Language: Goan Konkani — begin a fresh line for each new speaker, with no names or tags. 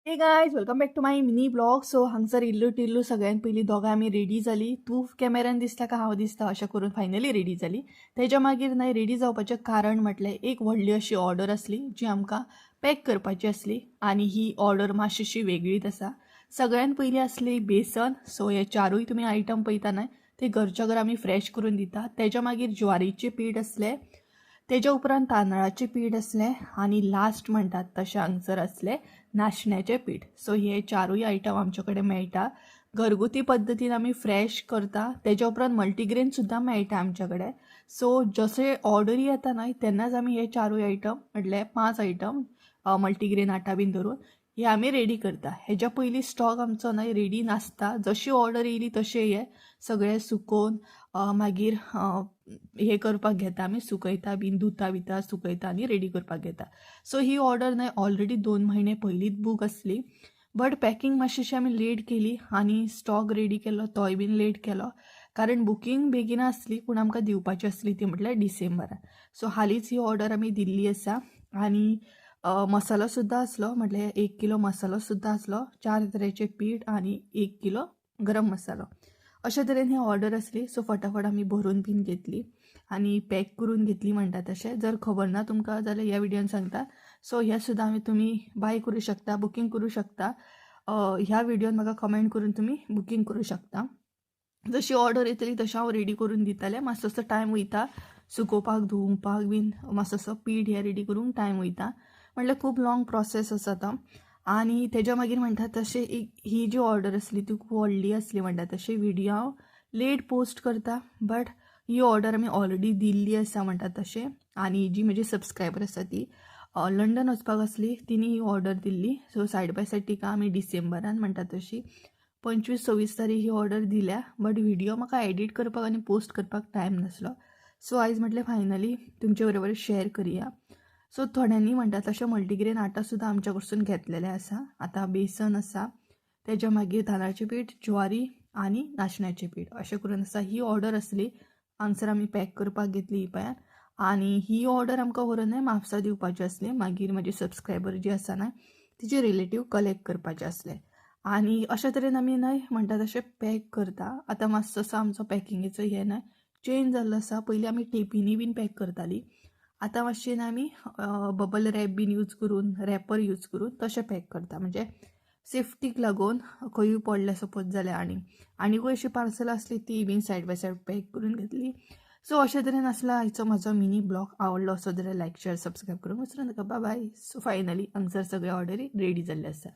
Hey guys, welcome back to my mini vlog. So हांगसर इल्लू टिल्लू सगळ्यात पयलीं दोगां आमी रेडी जाली. तूं कॅमेऱ्यान दिसता का हांव दिसता अशें करून फायनली रेडी जाली. तेज्या मागीर न्हय रेडी जावपाचें कारण म्हटल्यार एक व्हडली अशी ऑर्डर आसली जी आमकां पॅक करपाची आसली आनी ही ऑर्डर मातशी वेगळीच आसा. सगळ्यात पयलीं आसली बेसन. सो हे चारूय तुमी आयटम पळयता न्हय, ते घरच्या घरा आमी फ्रेश करून दिता. तेज्या मागीर ज्वारीचें पीठ आसलें, तेज्या उपरांत तांदळाचें पीठ आसलें आनी लास्ट म्हणटात तशें हांगसर आसलें नाशण्याचें पीठ. सो हे चारूय आयटम आमचे कडेन मेळटा. घरगुती पद्दतीन आमी फ्रेश करता. तेज्या उपरांत मल्टीग्रेन सुद्दां मेळटा आमच्या कडेन. सो जशे ऑर्डरी येता न्हय, तेन्नाच आमी हे चारूय आयटम, म्हटल्यार पांच आयटम मल्टीग्रेन आटा बीन धरून हे आमी रेडी करता. हेज्या पयलीं स्टॉक आमचो न्हय रेडी नासता. जशी ऑर्डर येयली तशें हे सगळें सुकोवन मागीर हे करपाक घेता आमी, सुकयता बीन, धुता बिता, सुकयता आनी रेडी करपाक घेता. सो ही ऑर्डर न्हय ऑलरेडी 2 म्हयने पयलींच बूक आसली, बट पॅकिंग मातशी आमी लेट केली आनी स्टॉक रेडी केलो तोय बीन लेट केलो, कारण बुकींग बेगीन आसली पूण आमकां दिवपाची आसली ती म्हटल्यार डिसेंबरान. सो हालींच ही ऑर्डर आमी दिल्ली आसा. आनी मसालो सुद्दां आसलो, म्हटल्यार 1 किलो मसालो सुद्दां आसलो, चार तरेचे पीठ आनी 1 किलो गरम मसालो. अशे तरेन ही ऑर्डर आसली. सो फटाफट आमी भरून बीन घेतली आनी पॅक करून घेतली म्हणटा तशें. जर खबर ना तुमकां जाल्यार ह्या व्हिडियोन सांगता. सो हे सुद्दां आमी तुमी बाय करूं शकता, बुकींग करूं शकता. ह्या व्हिडियोन म्हाका कमेंट करून तुमी बुकींग करूं शकता. जशी ऑर्डर येतली तशें हांव रेडी करून दितलें. मातसो टायम वयता सुकोवपाक, धुवपाक बीन, मातसो पीठ हें रेडी करूंक टायम वयता, म्हटल्यार खूब लाँग प्रोसेस आसा तो. आनी तेज्या मागीर म्हणटा तशें एक ही जी ऑर्डर आसली ती खूब व्हडली आसली म्हणटा तशें. व्हिडियो हांव लेट पोस्ट करता, बट he order आमी ऑलरेडी दिल्ली आसा म्हणटा तशें. आनी जी म्हजी सबस्क्रायबर आसा ती लंडन वचपाक आसली, तिणी ही ऑर्डर दिल्ली. सो सायड बाय सायड तिका आमी डिसेंबरान म्हणटा तशी 25-26 तारीख ही ऑर्डर दिल्या, बट व्हिडियो म्हाका एडिट करपाक आनी पोस्ट करपाक टायम नासलो. सो आयज म्हटलें फायनली तुमचे बरोबर शेअर करया. सो थोड्यांनी म्हणटा तशें मल्टीग्रेन आटा सुद्दां आमच्या कडसून घेतलेलें आसा. आतां बेसन आसा, तेज्या मागीर तांदळाचें पीठ, ज्वारी आनी नाशण्याचें पीठ अशें करून आसा. ही ऑर्डर आसली, हांगसर आमी पॅक करपाक घेतली ही पळयात. आनी ही ऑर्डर आमकां व्हरून न्हय म्हापसा दिवपाची आसली. मागीर म्हजी सबस्क्रायबर जी आसा न्हय, तिचे रिलेटीव कलेक्ट करपाचे आसले. आनी अशे तरेन आमी न्हय म्हणटा तशें पॅक करता. आतां मातसो आमचो पॅकिंगेचो हें न्हय चेंज जाल्लो आसा. पयलीं आमी टेपींनी बीन पॅक करतालीं, आतां मातशें न्हय आमी बबल रॅप बीन यूज करून, रॅपर यूज करून तशें पॅक करता. म्हणजे सेफ्टीक लागून, खंयूय पडलें सपोज जाल्यार. आनी आनीकूय अशी पार्सलां आसली, ती बीन सायड बाय सायड पॅक करून घेतली. सो अशे तरेन आसला आयचो म्हजो मिनी व्लॉग. आवडलो असो जाल्यार लायक, शेअर, सबस्क्रायब करूंक विसरू नाका. बाय. सो फायनली हांगसर सगळे ऑर्डरी रेडी जाल्ले आसा.